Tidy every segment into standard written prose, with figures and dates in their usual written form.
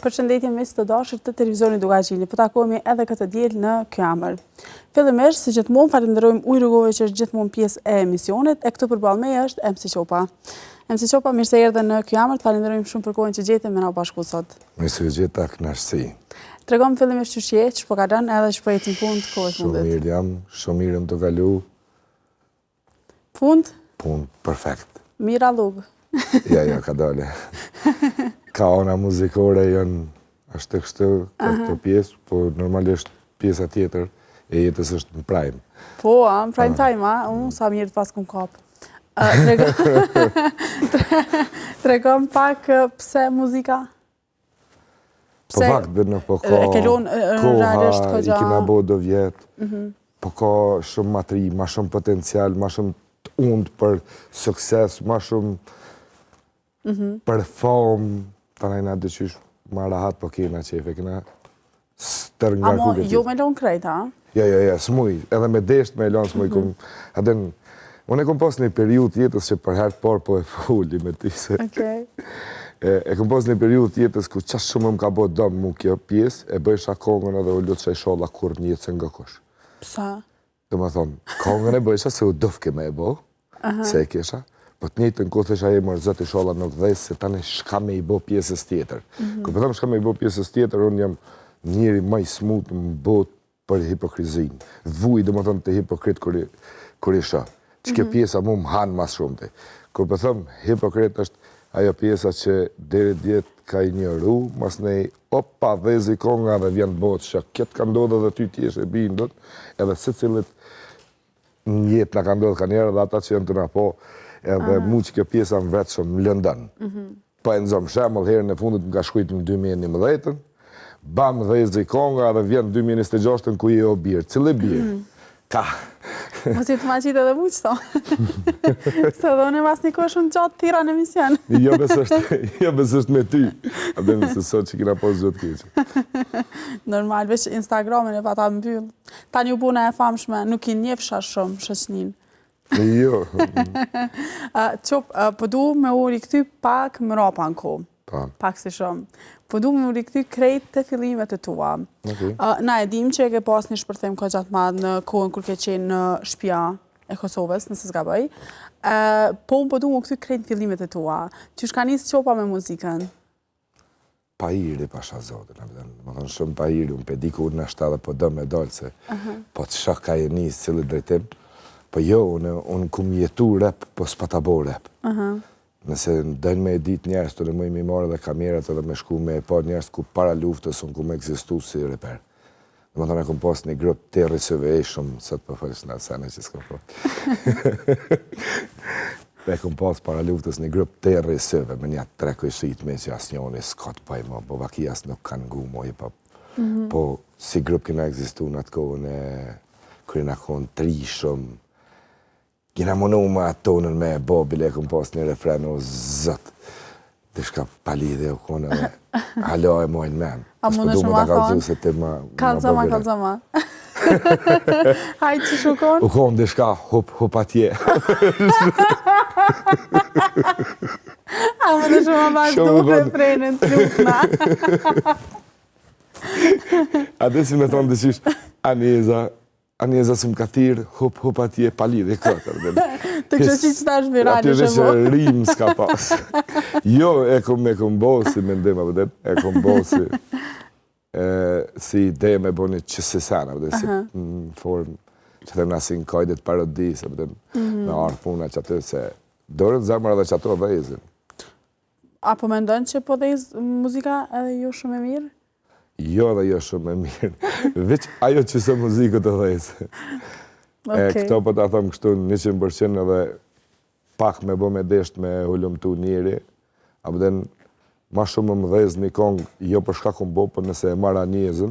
Përshëndetje miq të dashur të televizionit Dukagjini. Po takohemi edhe këtë të diel në Ky Emër. Fillimisht, si gjithmonë, falënderojmë Ujë Rugove që është gjithmonë pjesë e emisionit, e këtu përballë meje është MC Çopa. MC Çopa, mirë se erdhe në Ky Emër, të falënderojmë shumë për kohën që gjete me na u bashku sot. Mirë se ju gjeta, kënaqësi. Tregom fillimisht qysh je, qysh po kalon edhe qysh po ecin punët kohët e fundit. Shumë mirë jam, shumë mirë jam tu kalu. Punët? Punët, perfekt. Mira llugë. Ja, ja, ka dale. Ka ona muzikore janë ashtu kështu, ka këto pjesë, po normalisht pjesa tjetër e jetës është në prime. Po, a, në prime time, a, unë sa mirë të paskum kapë. Tregom pak pse muzika? Po fakt, dhe nuk po ka koha, i kina bo do vjet, mhm. po ka shumë ma t'ri, ma shumë potencial, ma shumë të undë për sukses, ma shumë mhm. për famë, të najna diqysh ma rahat po kena qefe, kena stërngarku këtë. Amo, jo me lonë krejt, a? Jo, jo, jo, s'muj, edhe me desht me lonë, s'muj, mm -hmm. unë e kom pas një periudhë t'jetës që për herë të parë po e foli me ti se... Okej. E, e kom pas një periudhë t'jetës ku qaq shumë më ka bo dëm mu kjo pjesë, e bëjsha kongën edhe u lutsha ishalla kurrë n'jetë s'e ngon kush. Pse? Domethonë, kongën e bëjsha se u dofke me e bo, se e kisha, po të njëjtën kohë thësha e mor zot ishalla nuk dhez, se tani shka me i bo pjesës tjetër. Mm -hmm. Kur po them shka me i bo pjesës tjetër, unë jam njeri ma i smut në botë për hipokrizinë. Vuj, domethonë, te hipokrit kur i, kur i shoh. Që kjo mm -hmm. pjesa mu më hanë ma shumë te. Kur po them hipokrit është ajo pjesa që deri dje t'ka injoru, masnej opa dhezi konga dhe vjen botë që kjo të ka ndodhë dhe ty t'jesh e bindun, edhe secilit në jetë na ka ndodhë kanjëherë dhe ata që janë tu na pa, edhe mu që kjo pjesa më vret shumë, më lëndon. Mhm. Po e nxom shembull, herën e fundit më ka shkrujt në 2011-ën, bam dhezi konga dhe vjen 2026-ën ku je o bir. Cili bir? Mhm. Ka. Mos i të ma qitë edhe mu qëto. Se dhe unë mas një kohë shumë gjatë thirra në emision. Jo besë jo besë është me ty. A dhe nëse sot që kina pas gjatë keqe. Normal, veç Instagramin e pata mbyllë. Tani u bona e famshme, nuk i njefsha shumë shoqnin. Jo. Qop, po du me u rikthy pak mrapa në kohë. Po. Pak si shumë. Po du me u rikthy krejt te fillimet e tua. Na e dim që e ke pas një shpërthim goxha t'madh në kohën kur ke qenë në shpia e Kosovës, nëse s'gaboj. Po unë po du me u kthy krejt në fillimet e tua. Qysh ka nisë Çopa me muzikën? Pahiri, pasha zotin, a vëden, me thënë shumë pahiri, unë pe di ku unë ashtë edhe po do me dalë se, po të shoh ka e nisë, cili drejtim, po jo, unë, unë kum jetu rap, po s'pata bo rap. Nëse dojnë me e ditë njerëz, të në mi marrë edhe kamerat edhe me shku me e pa njerëz ku para luftës unë kum ekzistu si reper. Domethonë, e kum pas një grup të rrisëve e shumë, sot po folsh në sene që s'kom po. E kum pas para luftës një grup të rrisëve, me një tre kojshit me që asnjoni s'ka të bëj mo, po vaki as nuk kanë ngu mo hip-hop. Mm -hmm. Po si grup kena ekzistu në atë kohën e kur jena konë t'ri shumë, Kena munu me atë tonën me e bo, bile e kom pas një refren o zot. Diçka pa lidhje o konë edhe hala e maj n'men. A mundesh me ma thonë? Se ti ma, Kallzoma, kallzoma. Hajt qysh u konë? U konë diçka hup, hup atje. A mundesh me ma vazhdu refrenin të lutna? A dhe si me thonë dëshish, Anjeza, Anjeza s'më ka thirrë, hup, hup atje, pa lidhje këtë. Të kështë që që tash virale Aty veç rim s'ka pas. Jo, e kom, e kom bo si mendim, a vëdet, e kom bo si, si ide me bo një qësi sen, a vëdet, si në formë, që them na si në kajdet parodisë, a vëdet, mhm. me ardhë puna që aty se dorën zemër edhe që ato dhezin. A po mendon që po dhez muzika edhe jo shumë e mirë? Jo edhe jo shumë e mirë. Veç ajo që se muzikët e dhezë. E këto po ta them kështu 100% edhe pak me bo me desht me hulumtu njeri, a vëden ma shumë më dhezë një kongë, jo për shka kom bo, por nëse e marr Anjezën,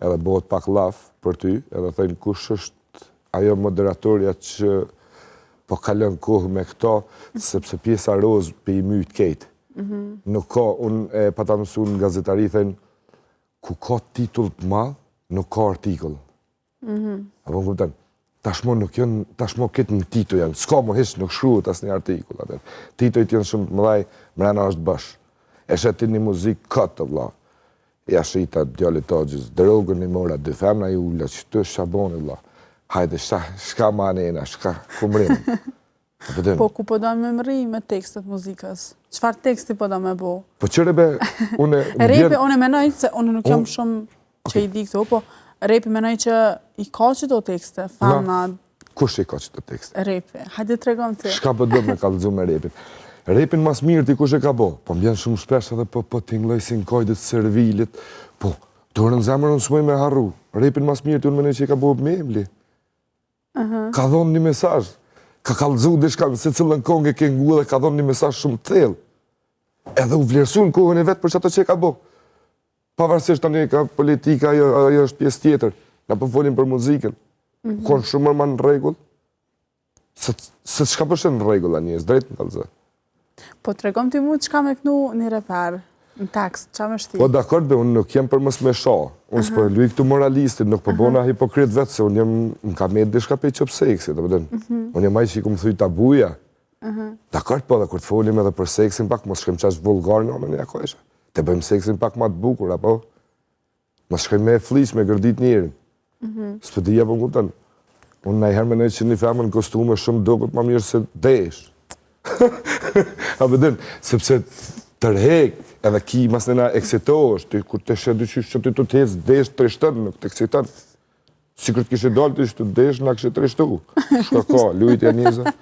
edhe bëhet pak laf për ty, edhe thëjnë kush është ajo moderatorja që po kalon kohë me këto, sepse pjesa rozë për i mytë kejtë. Mhm. Nuk ka, unë e pata mësu në gazetari, thënë, ku ka titull të madh, nuk ka artikull. Mm A po më kupton? Tashmo nuk janë, tashmo këtë në tituj janë, s'ka më hiç, nuk shkruhet asnjë artikull. Atë. Titujt janë shumë të mëdhaj, mrena është bosh. E sheh ti një muzikë këtë, vlla. Ja shita djalit të axhës drogën, i mora dy femna, i ula qëtu, shaboni, vlla. Hajde, shka, shka ma anena, shka, ku mrrim. Po ku po do me mrri me tekstet muzikës? Çfarë teksti po do me bo? Po qyre be, une... Repi, une menoj se une nuk jam shumë që i di këto, po repi menoj që i ka qëto tekste, femna... Kush i ka qëto tekste? Repi, hajde tregom ti. Shka po do me kallëzu me repin? Repin mas mirë ti kush e ka bo? Po m'bjen shumë shpesh edhe po, po tingëlloj si në kajde të servilit, po, dorën n'zemër unë s'muj me harru. Repin mas mirë ti unë menoj që i ka bo Memli. Ka dhonë një mesazh, ka kallëzu diçka në secilën kongë e ke ngu dhe ka dhonë një mesazh shumë të thellë. Edhe u vlerësu në kohën e vet për qato që e ka bo. Pavarësisht tani ka politika, ajo, ajo është pjesë tjetër. Na po folim për muzikën. Mm -hmm. Konë shumë ma në rregull. Se, se çka po në rregull, a njerëz, drejt më kallëzo. Po tregom ti mu çka me knu një reper në tekst, çka me shti? Po dakord be, unë nuk jem për mos me sha. Unë s'po e luj këtu moralistin, nuk po bona hipokrit vetë, se unë jem, më ka met diçka prej qop seksit, apo din. Mhm. Unë jem ai që i kom thy tabuja. Dakord po edhe kur të folim edhe për seksin pak, mos shkojmë qaq vulgar në anën e jakojsha. Të bëjmë seksin pak ma të bukur, apo? Mos shkojmë me e flliq, me gërdit njerin. Mm S'po di a po më kupton. Unë najherë menoj që një femër në kostume shumë duket ma mirë se desh. A po din, sepse tërhek, edhe ki mas në na eksitohesh, ti kur të sheh dyqysh që ti të të hecë desh të trishton, nuk të eksiton. Sikur të kishe dalë të ishte të desh, na kishe trishtu. Shka ka, lujtja njëzë.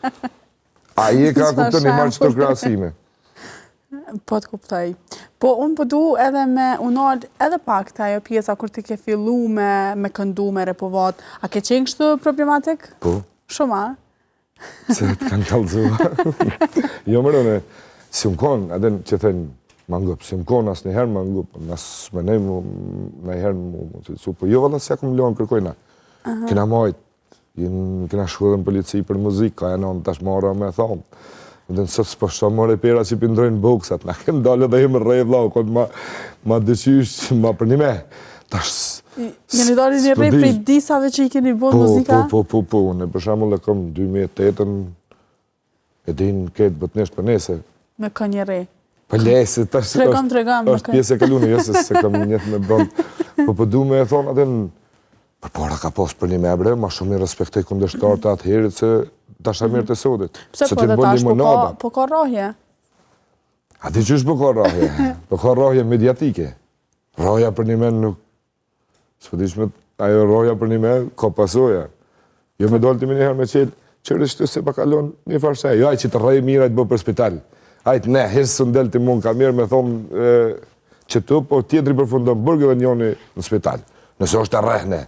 A i e ka kupton, i marrë qëto krahasime. Po të kuptoj. Po unë po du edhe me u nal edhe pak te ajo pjesa kur ti ke fillu me, me këndu, me repovat. A ke qenë kështu problematik? Po. Shumë, a? Se të kanë kallëzu. jo more unë, s'jom konë, edhe që thënë, mangup, s'jom konë asnjëherë mangup, në s'menoj mu, najherë mu, mu cilësu, po jo valla s'ja kom lonë kërkojna. Kena majtë, Kena shku edhe në polici për muzikë, ka e nënë tash marra me thonë. Dhe në sot s'po shoh më repera që p'i ndrojnë boksat, na kem dalë edhe jem rre, vlla, u konë ma, ma dëqysh, ma për një me. Tash... Jeni dalë një rre prej disave që i keni bo po, muzika? Po, po, po, po, unë për shembull e kom 2008-ën, E din këtë botnisht për nese. Me kë një re. Po lese, tash tregom, tregom, është pjesë e kalune, jo se s'e kam njët me bon. Po po du me e thonë atë përpara ka pas për një me bre, ma shumë i respektoj kundërshtarët e atëherit se dashamirët e sotit. Pse po dhe tash po ka, po ka rrahje? A di qysh po ka rrahje? Po ka rrahje mediatike. Rrahja për një me nuk S'po di që ajo rrahja për një me, ka pasoja. Jo me dalë ti me njëherë me qelë, qërë është se pa kalon një farë shej. Jo, ai që të rrej mirë, ai të bë për spital. Ai të ne, hiç s'un del ti mund ka mirë me thonë që tu, po tjetri përfundon burg dhe njoni në spital. Nëse është e rrehne.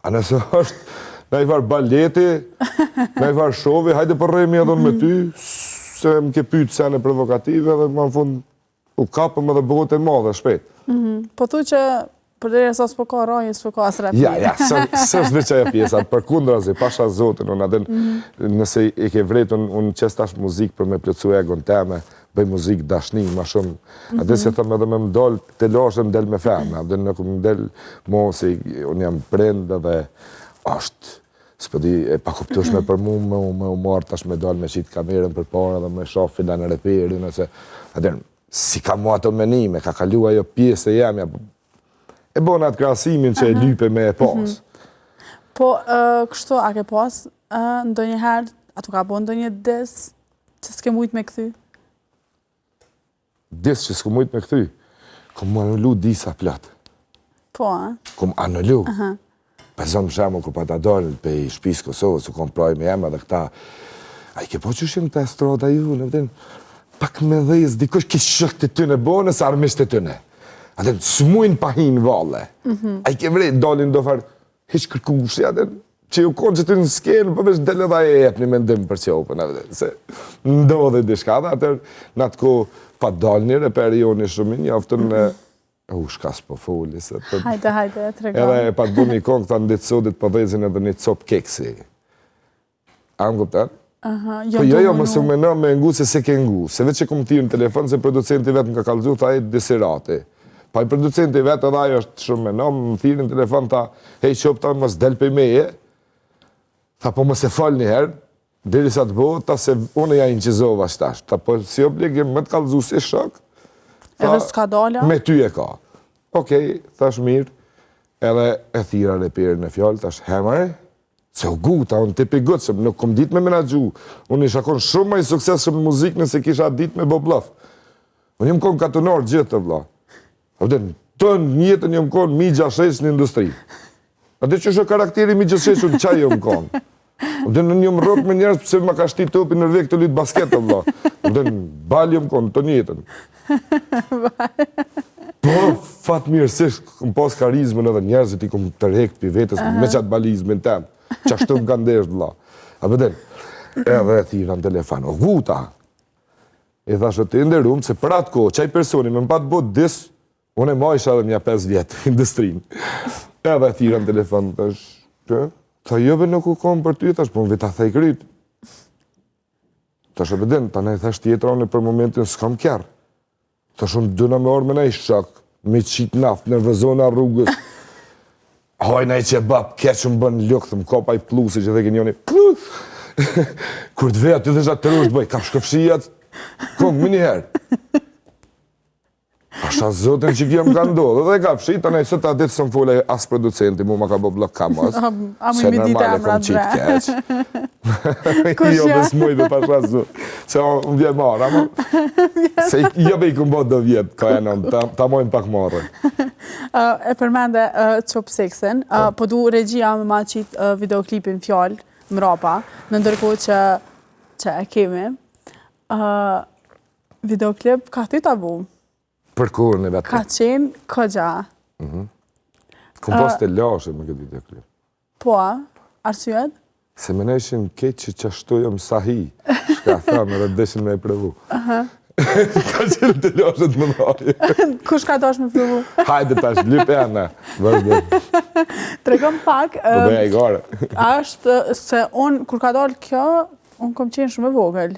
A nëse është në i farë baleti, në i farë shovi, hajde po rrehmi edhe unë me ty, se më ke pytë sene provokative dhe më në fund U kapëm edhe bëhet e madhe, shpejt. Mhm. Po thu që përderisa s'po ka rrahje, s'po ka as rap. Ja, ja, s'është veç ajo pjesa, përkundrazi, pasha zotin, unë adin, mhm. nëse e ke vrejt, unë un qes tash muzikë për me plotësu egon teme, bëj muzikë dashni, ma shumë, mm -hmm. se thëmë edhe me më dalë, të lashë më del me femna, adin nuk më del mo, se unë jam prind edhe është, s'po di, e pakuptueshme për mu me me u marrë tash me dalë me qitë kamerën përpara dhe me shoh filan reperin ose atë s'i kam mu ato menime, ka kalu ajo pjesë e jemja. E bona atë krahasimin që e lype me e pas. Mhm. Po, kështu, a ke pas ndonjëherë, a të ka bo ndonjë diss që s'ke mujtë me kthy? Diss që s'kom mujt me kthy. Kom anulu disa plot. Po, a? Kom anulu. Po zëmë shembull, kur pata dalë pej shpis Kosovës, u kom prajmi jem edhe këta, a i ke po qysh janë këta estrada ju, në vëtin, pak me dhezë, dikush ki shokët e tyne, bone se armiqt e tyne. Atë s'mujnë pa hi n'valle. Mhm. A i ke vrejt, dalin do farë, hiç kërkushi, atë që ju konë që ty në skenë, po veç del edhe e jep një mendim për qopën, edhe, se ndodhi diçka, dhe atër në atë kohë pa dalë një reper joni shumë i njoftën, mm -hmm. u, shka s'po foli, se të... Hajde, hajde, e tregom. Edhe e pat bu një kongë, këta në ditë sodit po dhezin edhe një copë keksi. A më kupton? Aha, jo, po jo, jo, mos u meno me ngu se s'e ke ngu, se veç e kom thirrë në telefon se producenti vetë më ka kallzu, tha e desirati. Pa i producenti vetë edhe ajo është shumë meno, më thirri në telefon, tha, hej qop, tha, mos del prej meje, tha, po mos e fol një herë, derisa të bëhet, tha se unë ja inqizova shtash, tha, po si obligim me të kallzu si shok, tha, edhe s'ka dalë? Me ty e ka. Okej, thash mirë, edhe e thirra reperin në fjalë, thash, hemër, Se u nguta, unë tip i ngutshëm, nuk kom ditë me menaxhu. Unë isha konë shumë ma i suksesshëm në muzikë nëse kisha ditë me bo bluff. Unë jam konë katunar gjithë vlla. A dhe të jetën jam konë mixha shesh në industri. A dhe që shë karakteri mixha shesh, unë qaj jam konë. A dhe unë jam rrok me njerëz pse ma ka shti topi në vek tu lujt basket, vlla. A dhe në bal jam konë të jetën. Po, fatmirësisht, kom pas karizmën edhe njerëzit i kom tërhek pi vetës me qatë balizmin tem. Qashtu më kanë deshtë, vlla. A po din, edhe e thirra në telefon. O, nguta! I thashë, të nderum, se për atë kohë, qaj personi me më pat bo diss, unë e majsha edhe nja 5 vjetë, industrinë. Edhe e thirra në telefon, thash, që? Tha, jo be nuk u konë për ty, thash, po më vita thej kryt. Thash e bedin, tani thash tjetra, unë për momentin s'kam kerr. Thash unë duna me ardh me naj shok, me qitë naftë, nervozona rrugës. Haj naj qebap, keq më bën lukth, më kap ai plusi që theke njoni, plus! Kur të veja, ty thesha të rusht bëj, kam shkëfshijat, kongë, më njëherë. Pasha zotin që kjo më ka ndodhë, edhe e ka fshi, tani sot atë ditë s'më fole as producenti, mu ma ka bo blok ka mos, se normal e kom qitë keq. Jo, dhe s'muj dhe pasha zotin, se më vje marrë, ama, se jo be i kom bo do vjetë, ka e nëmë, ta, ta mojmë pak marrë. E përmende Qop Sexin, po. po du regjia me ma qitë videoklipin fjalë, mrapa, në ndërkohë që, që e kemi. Videoklip ka thy tabu. Për kohën e vetë. Ka qenë kogja. Mhm. Kom pas telashe me këtë videoklip. Po, arsyet? Se menojshin keq që qashtu jam sahi. Shka thamë edhe deshin me e provu. Ka qenë telashe të mëdhaje. Kush ka dash me provu? Hajde tash, lyp e në. Vazhdo. Tregom pak. Do bëja i gare. A është se unë, kur ka dalë kjo, unë kom qenë shumë e vogël.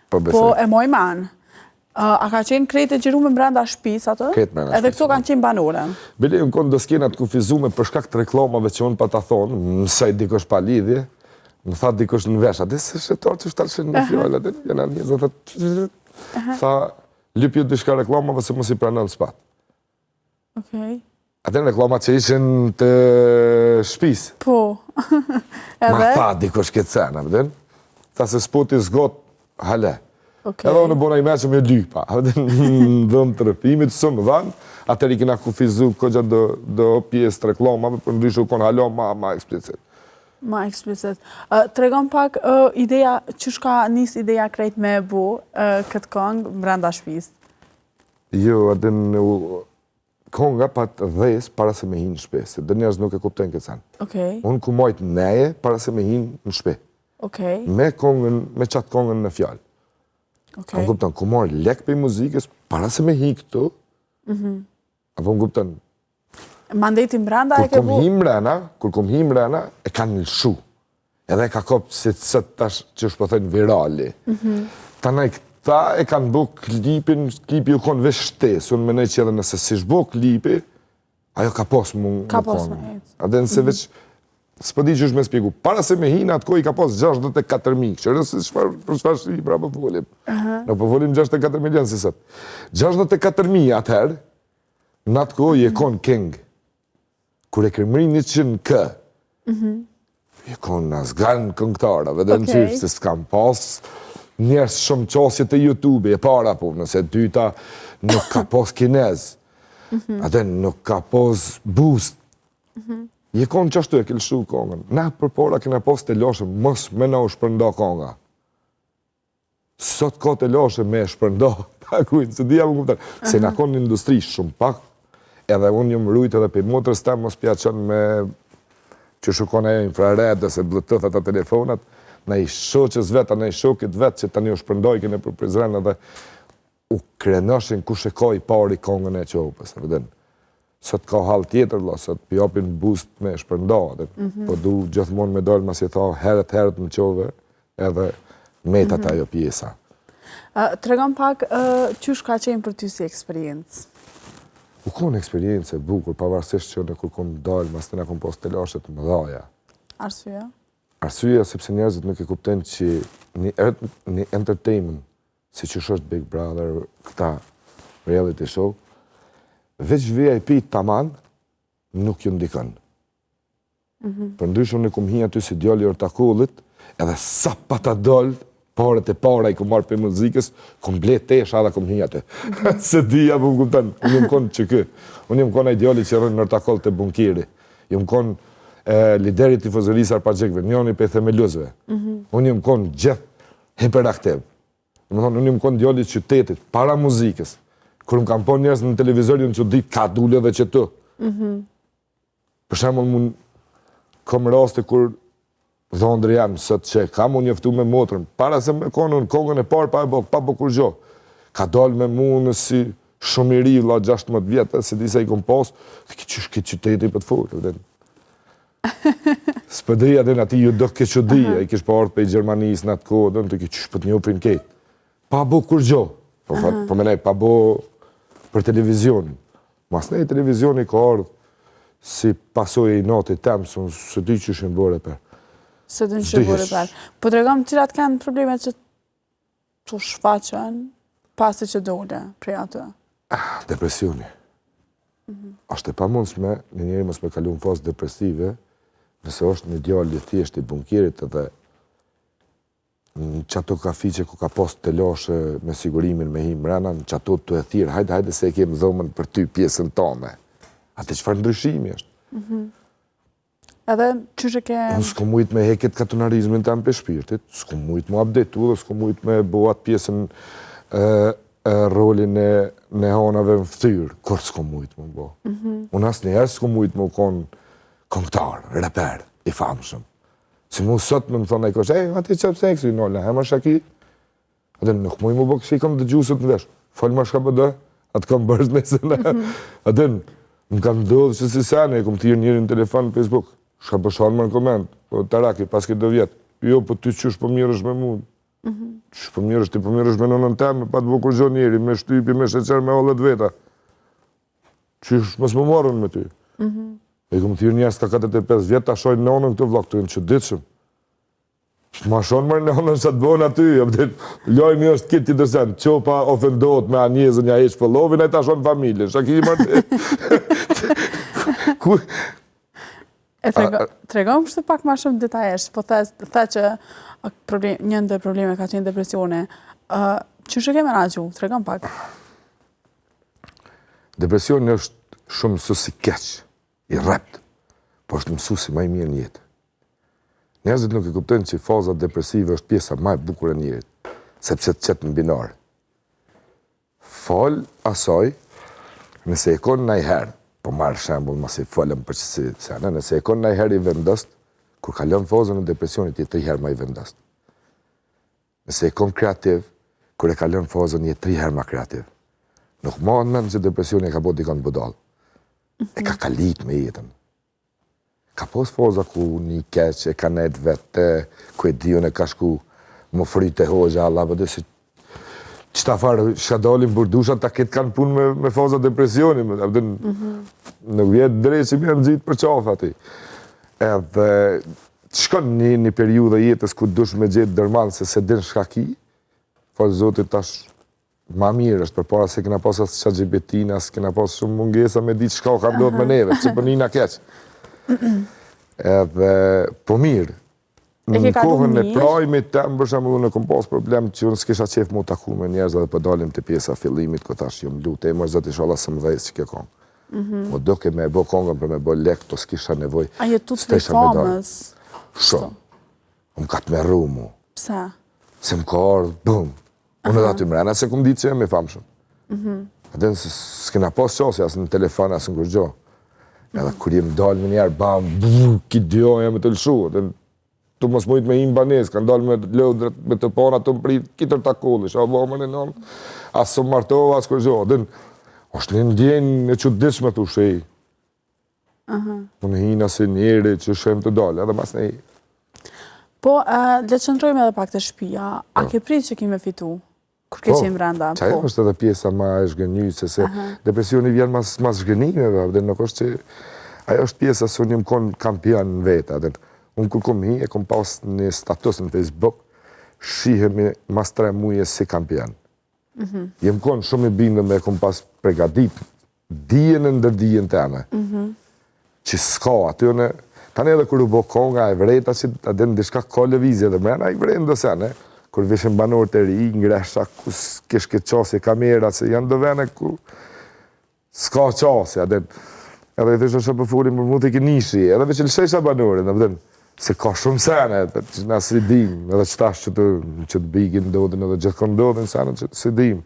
Po besoj. Po e moj man. A ka qenë krejt e xhirume mbrenda shpisë atë? Krejt mbrenda shpisë. Edhe këto kanë qenë banore. Bile janë konë do skena të kufizume për shkak të reklamave që unë pata thonë, mësoj dikush pa lidhje, më tha dikush në vesh, a di se shëtor që shtalshin në fjallë, a di, jena një, dhe tha, tha, lypju diçka reklamave se mos i pranon s'pat. Okej. Atë reklamat që ishin të shpisë. Po. Edhe? Ma tha dikush këtë sen, a din? Tha se spoti zgot hale. Okej. Edhe unë bona i me që me lypa. A din, në dhomë të rrëfimit, së më dhanë, atër i kena kufizu kogja do, do pjesë të reklamave, për ndryshe u konë hala ma, ma eksplicit. Ma eksplicit. Tregom pak ideja, qysh ka nis ideja krejt me e bu këtë kongë mbrenda shpisë? Jo, a din, konga pat dhes para se me hi në shpi, se do njerëz nuk e kuptojnë këtë sen. Okej. Unë ku majt neje para se me hi në shpi. Okej. Me kongën, me qatë kongën në fjalë. Okej. A më kupton, ku marrë lek prej muzikës para se me hi këtu. Mhm. Apo më kupton? Mandej ti mbrenda e Kur ke kom bu? hi mrena, kur kom hi mrena, e kanë lëshu. Edhe e ka kop si sot tash që është po thënë virali. Mhm. Tani këta e kanë bo klipin, klipi u konë veç shtesë, unë menoj që edhe nëse s'ish bo klipi, ajo ka pas mu Ka mu pas konë. me ecë. A dhe nëse veç, s'po di qysh me spjegu, para se me hi në atë kohë i ka pas 64.000, që rësë çfarë, për çfarë shifra po folim. Nuk po folim 64 milion si sot. 64.000 atëherë, në atë kohë je konë king. Kur e ke mri 100k, mhm. je konë azgan këngëtara, vetëm Okej. qysh, se s'kam pas njerëz shumë qasje të YouTube, e para po, nëse dyta nuk ka pas kinez, mm atë nuk ka pas boost, mm Je konë qashtu e ke lëshu kongën. Na përpara kena pas telashe, mos me na u shpërnda konga. Sot ka telashe me shpërnda, pa kujnë, se dia më kupton. Se na konë në industri shumë pak, edhe unë jam rujt edhe prej motrës tem, mos pja qënë me që shukon ajo infrared ose bluetooth ata telefonat, na i shoqës vet, na i shokit vet që tani u shpërndajke nëpër Prizren edhe u krenoshin kush e ka i pari kongën e Qopës, e vëdin. Sot ka hall tjetër, vlla, sot pi japin boost me shpërnda, dhe, mm -hmm. po du gjithmonë me dalë, masi tha, herët, herët më qove, edhe. Meta te ajo pjesa. Tregom pak, qysh ka qenë për ty si eksperiencë? U konë eksperiencë e bukur, pavarësisht që unë kur kom dalë, masnena kom pas telashe të mëdhaja. Arsyeja? Arsyeja sepse njerëzit nuk e kuptojnë që një, një entertainment, si që është Big Brother, këta reality show, veç VIP taman nuk ju ndikon. Mhm. Përndryshe unë kum hi aty si djali i Ortakollit, edhe sa pata dal, paret e para i kum marrë prej muzikës, kum ble tesha edhe kum hi aty. Mhm. Se di, apo më kupton, unë jam konë që kë. Unë jam konë ai djali që rrin në Ortakoll te bunkeri. Jam konë lideri i tifozërisë Arpagjikëve, njëni prej themeluesve. Mhm. Unë jam konë gjithë hiperaktiv. Domethonë, unë jam konë djali i qytetit, para muzikës. Kur më kanë pa njerëz në televizor, janë çudit, ka dule dhe qëtu. Për shembull, mun kom raste kur dhondri jem sot që kam u njoftu me motrën, para se me konë në kongën e parë pa e bo, pa bo kurgjo. Ka dalë me mu në si shumë i ri, vlla 16 vjetë, s'e di sa i kom pas, dhe ki qysh këtë qyteti për të folë, dhe S'po di atë në ati ju do ke çudi, ai kish pa ardhë prej Gjermanisë në atë kohë, dhe në të ki qysh për të njofin kejt. Pa bo kurgjo, po, po menej, pa bo për televizionin. Masnej televizioni ka ardhë si pasojë e inatit tem, se unë s'e di qysh jam bo reper. S'e di qysh je bo reper. Po tregom cilat kanë problemet që t'u shfaqen pasi që dole prej aty? Ah, depresioni. Mm Është e pamundshme një njeri mos me kalu në fazë depresive, nëse është një djalë i thjeshtë i bunkerit edhe në qato kafiqe ku ka pas telashe me sigurimin me hi mrena, në qato të e thirë, hajde, hajde se e kemë dhomën për ty pjesën tame. Atë çfarë ndryshimi është? Mhm. Edhe qysh e ke... Unë s'kom mujt me hek katunarizmin tem prej shpirtit, s'kom mujt me update-u dhe s'kom mujt me bo atë pjesën e, e rolin e nehanave në ftyrë, kur s'kom mujt me bo. Mm Unë asnjëherë s'kom mujt me konë kongtar, reper, i famshëm. Si mu sot me më thonë ai kush, ej, aty çep seksi, no, la hema shaki. Atë nuk muj mu bë kështu i kam dëgju sot në vesh. Fol më shka po do, atë kam bërë me se na. Mhm. Atë më ka ndodhur se si sene, e kam thirrë njërin në telefon në Facebook. Shka po shan më në koment, po taraki pas këtë do vjet. Jo, po ty qysh po mirresh me mu. Mhm. Qysh po mirresh, ti po mirresh me nënën teme, pa të bo kurgjo njeri, me shtypi, me sheqer, me hallet veta. Qysh mos më marrën me ty? Mm E kom thirrë njerëz ka 45 vjet, ta shojnë nënën këtë vlla, këtu janë çuditshëm. Ma shonë mërë nënën që të bënë aty, jo, dhe, lajmi është këtë tjetër sen, Çopa ofendohet me Anjezën, ja heq followin, e ta shonë familjen, shka ki mërë të... Ku... E tregom kështu pak ma shumë detajesh, po the, the që problem, një ndër probleme ka qenë depresioni. Qysh e ke menaxhu? Tregom pak. Depresioni është shumë mësus i keq, i rrept, po është mësusi ma i mirë në jetë. Njerëzit nuk e kuptojnë që faza depresive është pjesa ma e bukur e njerit, sepse të qet në binar. Fal asaj, nëse e kon najherë, po marr shembull masi folëm për qësi sene, nëse e kon najherë i vendost, kur kalon fazën e depresionit, je tri herë ma i vendost. Nëse je kon kreativ, kur e kalon fazën je tri herë ma kreativ. Nuk ma në mend që depresioni e ka bo dikon budall. E ka kalit me jetën. Ka pos faza ku një keq e ka nejt vetë, ku e di unë e ka shku më fryte hoxha, Allah, po dhe si qëta farë, shka dalin burdushat, ta këtë kanë punë me, me faza depresioni, me, dhe, mm -hmm. nuk vjetë drejt që më janë gjitë për qafë ati. Edhe shkon një, një periudhë e jetës ku dush me gjetë dërman se s'e din shka ki, falë Zotit tash ma mirë është përpara se kena pas as ChatGPT-n, as kena pas shumë mungesa me ditë shka o ka ndodhë me neve, që po nina keq. Edhe, po mirë, në kohën e prime-it tem, për shembull, unë kom pas problem që unë s'kisha qef mu taku me njerëz edhe po dalim te pjesa fillimit, ku thash, jom lutë, e mërë Zot inshallah s'më dhes që kjo kongë. Mm Mu doke me e bo kongën për me bo lek, po s'kisha nevoj. A je tutë prej famës? Shumë. Më ka tmerru mu. Pse? Se më ka ardhë, bum. Unë edhe aty mrena s'e kum ditë që jam i famshëm. Mm A din se s'kena pas qasje, as në telefon, as në kurgjo. Edhe kur jem dalë me njerë, bam, bum, ki djoja me të lëshu. Edhe tu mos mujt me hi n'banesë, kanë dalë me lodrë, me të pana të më prit, kitër ta kolli, sha bo më në nënë, as së martova, as kurgjo. Edhe është një ndjenjë e çuditshme tu shej. Unë hina si njeri që shem të dalë, edhe mas nej. Po, le të qëndrojmë edhe pak te shpia. A po. ke prit që ki me fitu? Kur ke po, qenë brenda? Po, ajo është edhe pjesa ma e zhgënjyse, se depresioni vjen mas, mas zhgënjimeve, dhe nuk është që... Ajo është pjesa se unë jam konë kampion në vete, dhe unë kur kom hi, e kom pas një status në Facebook, shihemi mas tre muje si kampion. Mhm. Jem konë shumë i bindun e kom pas pregadit dijen e ndërdijen teme. Mhm. Që s'ka, aty unë, tani edhe kur u bo konga e vrejta që a din diçka ka lëvizje dhe mrena i vrejnë do sene, kur vishin banorët e ri, ngresha, ku s'kish këtë qasje kamera, se janë do vene ku s'ka qasje, a din. Edhe i thëshë që po folim për mu të kënishi, edhe veç e lëshejsha banorin, a din, se ka shumë sene, që na s'i dim, edhe që tash që të, që të bigin ndodhin, edhe gjithkund ndodhin sene që s'i dim,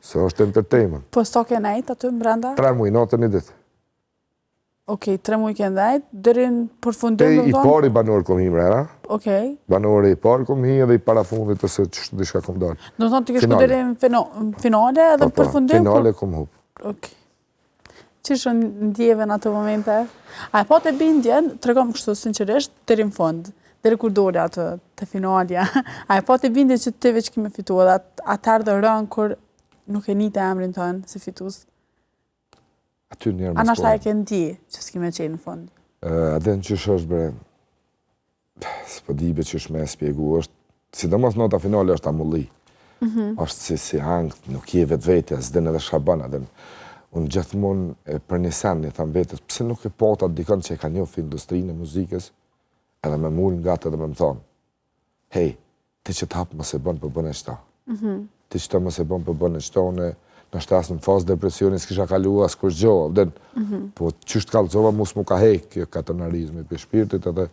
se është entertainment. Po sa ke nejt aty mbrenda? Tre muj, natë një ditë. Okej, tre muj ke nejt, deri në përfundim do I pari banor kom hi mrena. Okej. Banori i parë kom hi edhe i parafundit ose qështu diçka kom dalë. Do të thonë ti ke shku deri në finale edhe në po, po, përfundim? Finale kom hup. Okej. Qysh u ndjeve në ato momente? A e pate bindjen, tregom kështu sinqerisht, deri në fund, deri kur dole atë te finalja, a e pate bindjen që ti veç ki me fitu edhe atëherë dhe rënë kur nuk e nite emrin tënd si fitus? Aty njerë më A nashta e ke ndi që s'ki me qenë në fund? A din qysh është bre, s'po di be qysh me e spjegu, është, sidomos nata finale është amulli. Mm -hmm. është si, si ankth, nuk je vetvetja, s'din edhe çka bën, edhe unë gjithmonë e për një sen, i tham vetes, pse nuk e pata dikon që e ka njoft industrinë e muzikës, edhe me m'ul ngat edhe me më thonë, hej, ti qët hap mos e bën, po bëne qëta. Mm -hmm. Ti qëta mos e bën, po bëne qëta, unë nashta as në fazë depresioni s'kisha kalu as kurgjo, dhe, mm -hmm. po qysh të kallzova, mu s'mu ka hek kjo katonarizmi prej shpirtit edhe,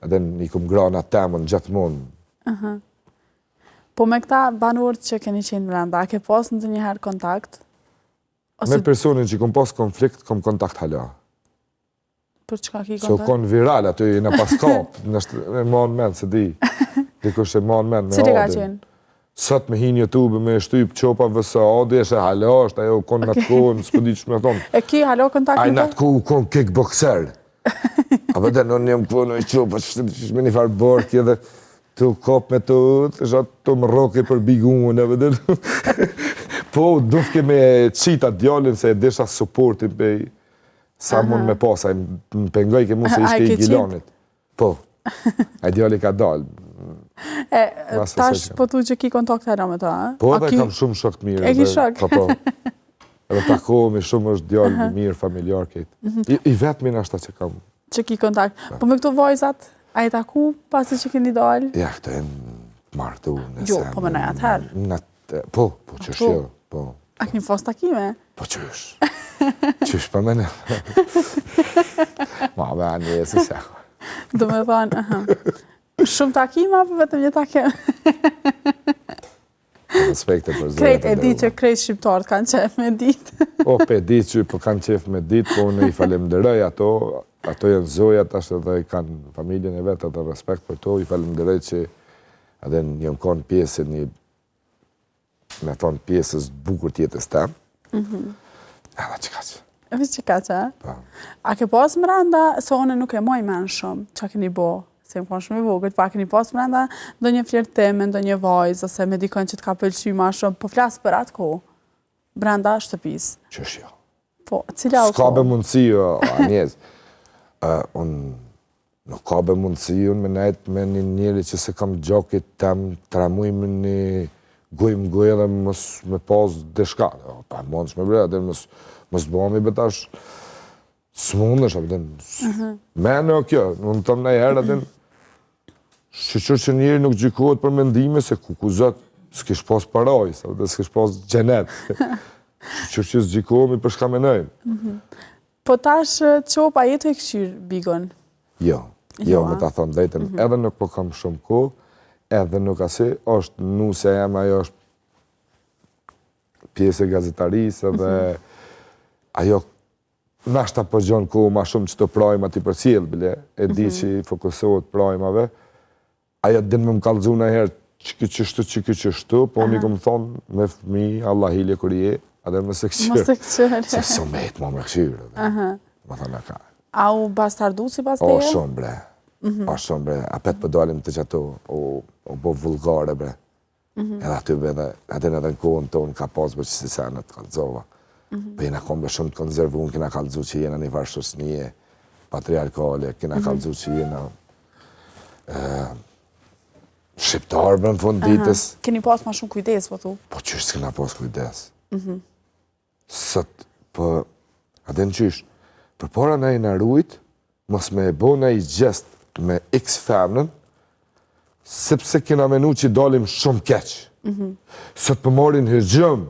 edhe i kum gra në temën gjithmonë. Uh -huh. Po me këta banorë që keni qenë brenda, a ke pas ndonjëherë kontakt? Ose... Me personin që kom pas konflikt, kom kontakt hala. Për çka ki kontakt? Se u konë viral, aty i në pas kap, në e man men, s'e di. Dikush e man men me Cili ka qenë? Sot me hi në YouTube me shtyp Çopa vs Adi, është e hala është, ajo u konë në atë kohë, s'po di që me thonë. E ki hala kontakt me të? Ai në atë kohë u konë kickboxer. A për dhe në një më konë, e Çopa, që që me një farë barki edhe tu kop me të, të shatë të më roke për bigun, e dhe Po, dufke me qita djalin se e desha supportin pej Sa mund me pas, ai më pengojke mu se ishte i Gilanit. Po, ai djali ka dalë. E, tash po thu që ki kontakt hala me ta, a? Po, edhe kam shumë shok të mirë. E ki shok? Po, po. Edhe takohemi shumë është djalë i mirë, familjar këtë. Mhm. I vetmi nashta që kam. Që ki kontakt. Po me këto vajzat, a je taku pasi që keni dalë? Ja, këto janë martu. Jo, po menoj atëherë. Po, po qysh jo, po. A keni pas takime? Po qysh. Qysh pa mene. Ma, me anë e së se. Do me thonë, aha. Shumë takime apo vetëm një takim? Respekte për zonjat Krejt e di që krejt shqiptarët kanë qef me ditë. O, pe di që po kanë qef me ditë, po unë i falemnderoj ato, ato janë zoja tash edhe kanë familjen e vet edhe respekt për to, i falemnderoj që edhe janë konë pjesë e një me thonë pjesës bukur të jetës tem. Mm Edhe që kaq. Edhe që kaq, a? Po. A ke pas mrenda, se unë nuk e maj men shumë, që keni bo, se jam konë shumë e vogël, po a keni pas mrenda ndonjë flirtim me ndonjë vajzë, ose me dikon që të ka pëlqy ma shumë, po flas për atë kohë, brenda shtëpisë. Qysh jo? Po, cila u S'ka be mundësi, Anjez. Unë nuk ka be mundësi, unë me nejt me një njeri që s'e kam gjakit tem, tre muj me një gojë më gojë edhe mos me pas diçka. Pa mundshme bre, edhe mos, mos bëhemi be tash, s'mundesh, apo den, mhm. me në kjo, unë të më najherë, atë Shyqyr që njeri nuk gjykohet për mendime, se ku ku zot, s'kish pas parajsë, dhe s'kish pas xhenet. Shyqyr që s'gjykohemi për shka menojmë. Mhm. Po tash, Çopa, je tu e këqyrë Bigun? Jo, jo, jo me ta thonë drejtën, mhm. edhe nuk po kam shumë kohë, edhe nuk asi, është nusja jeme, ajo është pjesë e gazetarisë, edhe mhm. ajo Nashta po gjon kohë ma shumë qëto prajma t'i përcjell, bile, e di mhm. që i fokusohet prajmave. Ajo din me më kallxu najherë që qështu, që qështu, po unë i kom thonë me fëmi, Allah hile kur je, edhe mos e këqyr. Mos e këqyr. Se s'u met ma me këqyr. Më thonë, ka. A u bastardu sipas teje? O, shumë bre. Mm -hmm. Shumë bre, apet po dalim te qato, u, u bo vulgare bre. Mm -hmm. Edhe aty bre, edhe, edhe edhe në kohën tonë ka pas bre qësi sene të kallzova. Mm -hmm. Po jena konë bre shumë të konzervun, kena kallzu që jena një farë shoqnie patriarkale, kena mm -hmm. kallzu që jena e, shqiptar bre në fund ditës. Keni pas ma shumë kujdes, po thu? Po qysh s'kena pas kujdes? Mm -hmm. Sot, po, a din qysh, përpara na jena rujt, mos me e bo naj gjest me x femnën, sepse kena menu që dalim shumë keq. Mm -hmm. Sot po marrin hyrgjëm,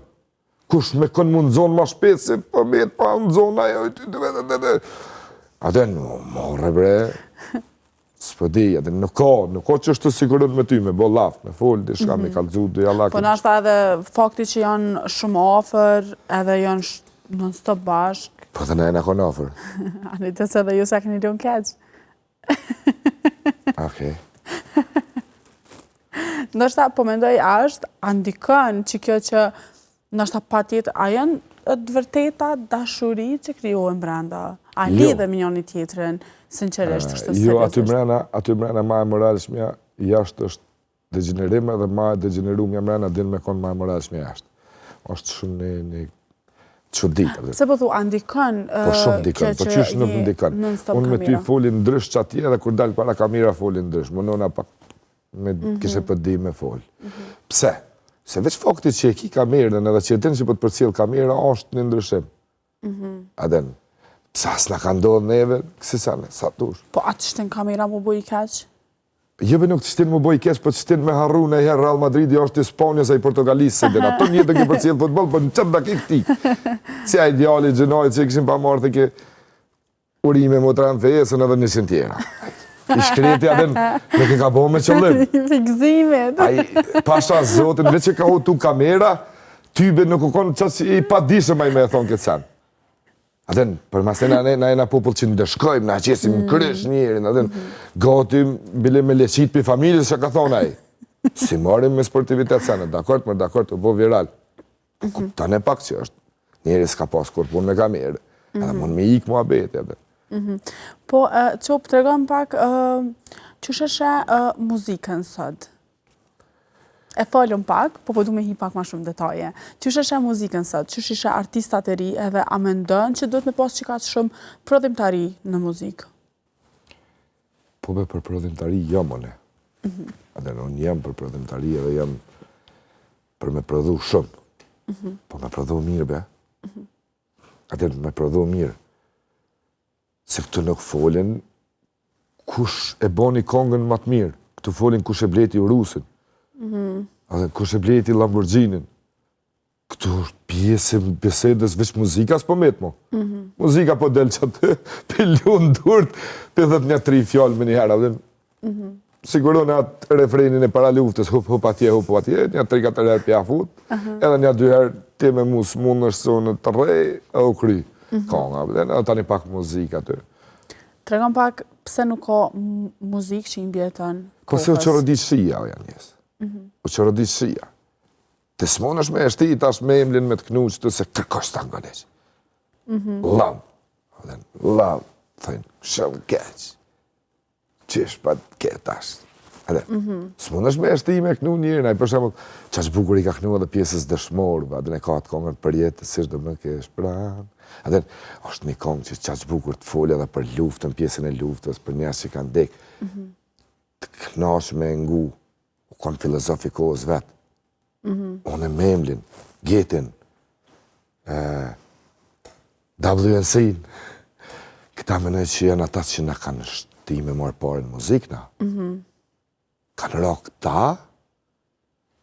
kush me kon me nxonë ma shpejt, se po met pa nxonë ajo, a din, more bre, S'po di, edhe nuk ka, nuk ka që është të sigurët me ty, me bo llaf, me fol, diçka, me mhm. kallzu, dy allak. Po nashta edhe fakti që janë shumë afër, edhe janë non stop bashkë. Po dhe na jena konë afër. Ani të se edhe ju s'e keni lënë keq. Okej. Ndoshta, po mendoj, a është, a ndikon që kjo që Ndoshta patjetër, a janë të vërteta dashuri që krijohen brenda? A jo. lidhen me njëri tjetrin, sinqerisht, është seriozisht? Jo, aty mrena, aty mrena ma e moralshmja, jashtë është degjenerim edhe ma e degjenerumja mrena din me konë ma e moralshmja jashtë. është shumë një, një çudi. Pse po thu, a ndikon Po shumë ndikon, po qysh nuk ndikon. Unë me ty foli ndrysh qatje edhe kur dal para kamera foli ndrysh. Munona pak me mhm. kishe për di me fol. Mhm. Pse? Se veç fakti që e ki kamerën edhe që e din që po të përcjell kamera është një ndryshim. Mm A din, pse as na ka ndodhë neve, kësi sene, sa dush. Po a të shtin kamera mu bo i keq? Jo be nuk të shtin mu bo i keq, po të shtin me harru najherë Real Madridi është i Spanjës a i Portugalisë, se din, ato një të ke përcjell futboll, po në qatë dakik ti. Si ai djali gjynahit që e kishin pa marrë të ke Urime motra në fesën edhe njësin tjera. I shkreti a din, nuk e ka bo me qëllim. Fikzimit. Ai, pasha zotin, veç që ka hutu kamera, ty be nuk u konë qaq i padishëm ai me e thonë këtë sen. A din, për masë na, na jena popull që ndëshkojmë, na qesim në mm. krysh njerin, a din, mm. gati bile me leqit për familjes që ka thonë ai. S'i marrim me sportivitet senet, dakord, më dakord, u bo viral. Po mhm. kupton e pak që është, njeri s'ka pas kurrë punë me kamerë, edhe mhm. mund me ikë muhabeti edhe. Mhm. Po, Çop, tregom pak, qysh e sheh muzikën sot? E folëm pak, po po du me hi pak ma shumë detaje. Qysh e sheh muzikën sot? Qysh i sheh artistat e ri edhe a mendon që duhet me pas qikaq shumë prodhimtari në muzikë? Po be për prodhimtari jam une. Edhe unë jam për prodhimtari edhe jam për me prodhu shumë. Mhm. Po me prodhu mirë, be. Mhm. Atë me prodhu mirë. Se këtu nuk folin kush e boni kongën ma të mirë. Këtu folin kush e bleti Urusin. Mm -hmm. Atë kush e bleti Lamborghinin. Këtu është pjesë e bisedës veç muzika s'po met mo. Mm -hmm. Muzika po del qaty, p'i lun durt, p'i thot një tri fjalë menjëherë. Mm -hmm. Siguron atë refrenin e paraluftës, hup, hup atje, hup atje, një tri katër herë p'ja fut, uh -huh. edhe një dy herë ti me mu s'munësh se unë të rrej, edhe u kry. Mm -hmm. Konga, edhe tani pak muzikë aty. Tregom pak, pse nuk ka muzikë që i mbijeton kohës? Po se u çorodit shija, o janë jesë. Mm -hmm. U çorodit shija. Ti s'munësh me e shti tash Memlin me të knu qëtu se kërkush s'ta ngon hiç. Mm -hmm. Llam. Llam. Thëjnë, shumë keq. Qysh pa ke tash. Edhe, mm -hmm. s'munësh me e shti me knu njerin, ai për shembull, qaq bukur i ka knu edhe pjesës dëshmorëve, a din e ka atë kongën përjetësisht do më kesh pranë. A din, është një kongë që qaq bukur të folë edhe për luftën, pjesën e luftës, për njerëz që kanë dek. Mm -hmm. Të knaq me ngu, u konë filozof i kohës vet. Mm -hmm. Unë e Memlin, Getin, WNC-n, këta menoj që janë ata që na kanë shti me marrë pare në muzikë na. Mm -hmm. Kanë ra këta,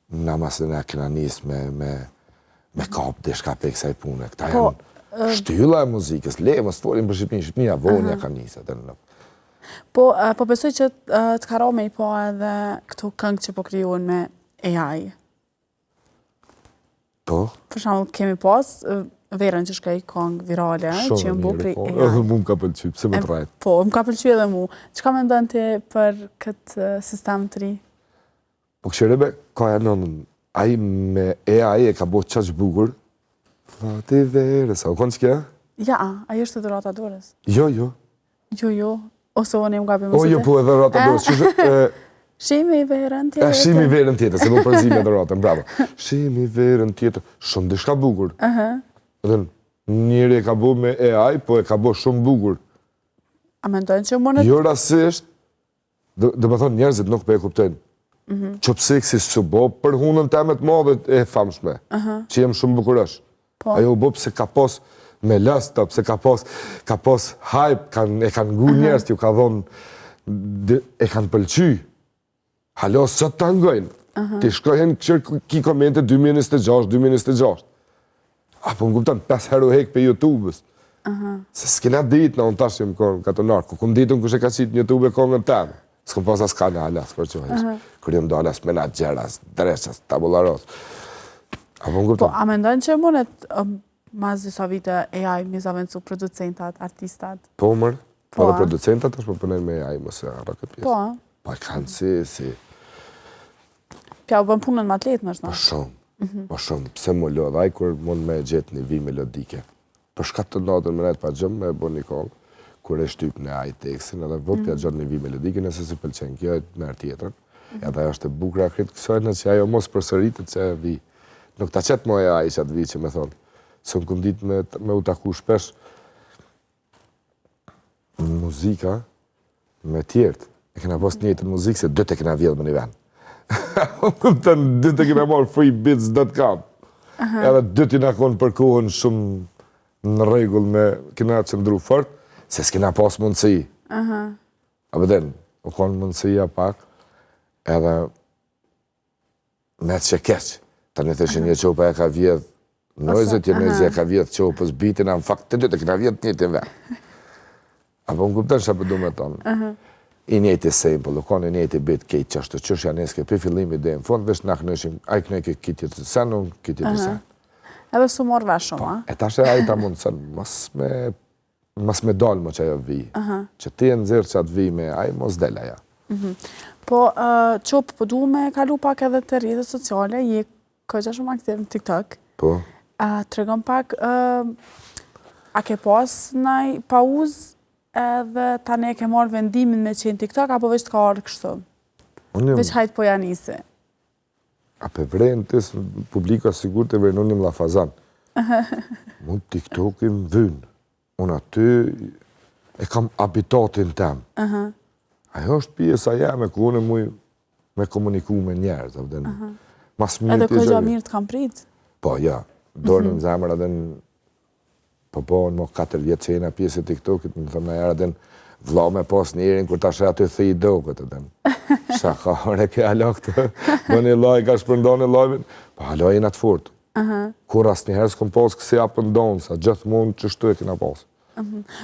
na masë na kena nis me, me, me kap diçka prej kësaj pune. Këta po, janë shtylla e muzikës, le, mos folim për Shqipërinë, Shqipëria vonë ja ka nis, atë nuk. Po, po besoj që të ka ra me i pa edhe këto këngë që po krijohen me AI. Po? Për shembull, kemi pas verën që shkoi kongë virale, që janë bo prej AI. Edhe mu më ka pëlqy, pse me të Po, më ka pëlqy edhe mu. Çka mendon ti për këtë sistem të ri? Po këshire be, ka e nënën, ai me AI e ka bo qaq bukur, Fati verës, a u konë që kja? Ja, ai është Dhurata Dorës. Jo, jo. Jo, jo. Ose unë jam gabim O, jo, po e dhurata e dorës. Qysh, Shimi verën tjetër. Shimi verën tjetër, se po përzim e dhuratën, bravo. Shimi verën tjetër, shumë diçka bukur. Dhe njeri e ka bo me AI, po e ka bo shumë bukur. A mendojnë që mundet... Jo rastisht, do me thonë njerëzit nuk po e kuptojnë. Mm Qop Seksi s'u bo për hunën teme të madhe e famshme, që jem shumë bukurosh. Po. Ajo u bo pse ka pos me lësta, pse ka pos, ka pos hype, kan, e kanë ngu njerëz, ju ka dhonë, e kanë pëlqy. Hala sot ta ngojnë. Ti shkojnë këqyr ki komente 2026, 2026. A po më kupton, 5 herë u hek prej YouTube-ës. Se s'kena ditë, në unë tash jem konë katunar, ku kum ditën kush e ka qitë në YouTube e kongën teme. S'kom pas as kanal, as kurgjo hiç. Kur jem dalë as menaxher, as dreq, as tabularos. A po më kupton? Po, a mendon që mundet mas disa vite AI mi zavendësu producentat, artistat? Po, mër. Po, po edhe producentat është po punojnë me AI, mos e harro këtë pjesë. Po. Po, kanë si, si. Pja u bën punën më të lehtë, nështë? Po shumë, mhm. po shumë. Pse m'u lodh ai kur mund me gjetë një vijë melodike. Për shka të natën me nejtë pa gjumë me bo një kongë, kur e shtyp në AI tekstin edhe vëp t'ja gjen një vijë melodike, nëse s'i pëlqen kjo, e merr tjetrën. Mhm. Edhe është e bukura krejt kësaj në që ajo mos përsëritet që e vi. Nuk ta qet mo AI që atë vi që me thonë. Se unë kum ditë me, me u taku shpesh muzika me tjertë. E kena pas të njëjtën muzikë se dytë e kena vjedhë me një vend. Kupton, dytë e kena marrë freebeats.com. Edhe dytë jena konë për kohën shumë në rregull me kena qëndru fort, se s'kena pas mundësi. A po din, u konë mundësia pak, edhe Me që keq. Tani thëshin një Çopa e ka vjedh Noizyt, jo Noizy e ka vjedh Çopës bitin, a në fakt të dytë e kena vjedh të njëjtin vend. A po më kupton çka po du me thonë? I njëjti sample, u konë i njëjti beat kejt qashtu, qysh ja niske prej fillimit deri në fund, veç na knojshim, ai knojke ki tjetër sen, unë ki tjetër sen. Edhe s'u morr vesh shumë, po, a? E tash AI ta mundëson, mos me Mos me dalë më qajo vi. Që ti e nxjerr qatë vi me AI, mos del ajo. Mhm. Po, Çopë, po du me kalu pak edhe te rrjetet sociale, je kogja shumë aktiv në TikTok. Po. A, tregom pak, a ke pas naj pauzë edhe tani e ke marrë vendimin me qenë TikTok, apo veç të ka ardhë kështu? Veç hajt po ja nisi. A pe vren ti, publika sigurt e vren, unë jam llafazan. Mu TikToki më vyn. Unë aty e kam habitatin tem. Ajo është pjesa jeme ku unë muj me komuniku me njerëz, a din. Mas mirë Edhe kogja mirë të kam prit. Po, ja. Dorën në zemër, edhe në Po po, në mo 4 vjetë që jena pjesë e TikTokit, më thëmë në era vlla me pas njerin, kur ta sheh aty thë i doket, edhe Sha ka ore ke hala këtë, më një like, ka shpërndon një like, po hala jena të fort. Kur asnjëherë s'kom pas kësi up and down, sa gjithmonë qështu e kena pas.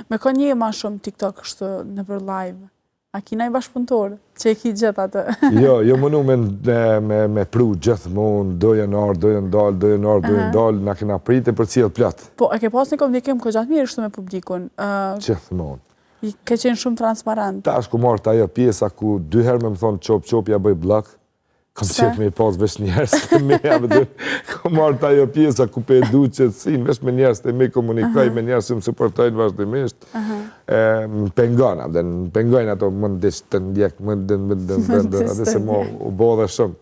Me kon je ma shumë TikTok kështu nëpër live? A ki naj bashkëpunëtor që e ki gjithë atë? Jo, jo mënu me, me, me pru gjithmonë, do jenë ardhë, do jenë dalë, do jenë ardhë, do jenë dalë, na kena prit e përcjell plot. Po, e ke pas një komunikim kogja të mirë kështu me publikun? Gjithmonë. Ke qenë shumë transparent. Tash ku marrë ajo pjesa ku dy herë me më thonë Çop, Çop, ja bëj block, Kam qef me i pas veç njerëz të mi, a vëdë, kam marrë të ajo pjesa ku pe du qetësin, veç me njerëz të mi komunikoj, me njerëz që më suportojnë vazhdimisht, më pengon, a vëdë, më pengojnë ato më ndiq të ndjek, më ndë, më ndë, më ndë, edhe se mo u bo dhe shumë.